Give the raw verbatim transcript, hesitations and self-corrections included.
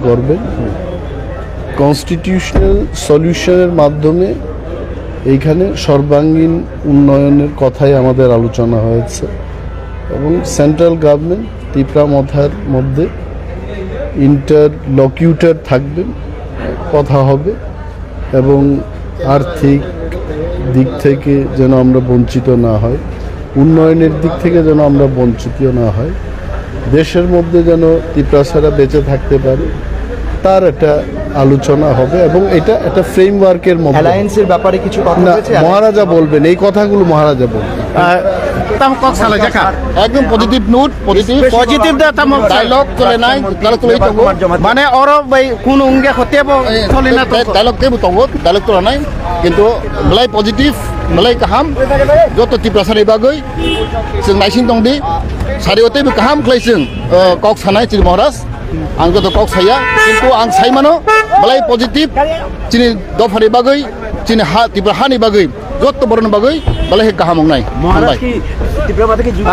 করবেন। কনস্টিটিউশনাল সলিউশনের মাধ্যমে এইখানে সর্বাঙ্গীন উন্নয়নের কথাই আমাদের আলোচনা হয়েছে এবং সেন্ট্রাল গভর্নমেন্ট তিপ্রা মথার মধ্যে ইন্টারলকিউটর থাকবেন, কথা হবে এবং আর্থিক দিক থেকে যেন আমরা বঞ্চিত না হয়, উন্নয়নের দিক থেকে যেন আমরা বঞ্চিত না হয়, দেশের মধ্যে যেন তিপ্রাসারা বেঁচে থাকতে পারে, তার একটা আলোচনা হবে এবং এটা একটা ফ্রেমওয়ার্কের মধ্যে হবে। অ্যালায়েন্সের ব্যাপারে কিছু কথা না, হয়েছে? মহারাজা বলবেন, এই কথাগুলো মহারাজা বলবেন। Tamo kok salai jakha. একদম positive note, positive. Positive da tamo. Dialogue চলে নাই, ডায়লগ চলে tongo. Mane oro bai kunu wngya kho tebo choli na tongo. Dialogue tebo tongo, dialogue চলে নাই, কিন্তু belai positive, belai kaham, joto Tiprasani bagwi chwng naising tongdi, sari o teibo kaham khlai chwng, uh, kok sanai chini Maharaj, ang joto kok saya, কিন্তু ang sai mano belai positive, chini dophani bagwi, chini ha, Tripura hani bagwi, joto borokni bagwi belai khe kaham wngnai. মহারাজ Hambai. কি ত্রিপুরা মাতা কি যুদ্ধ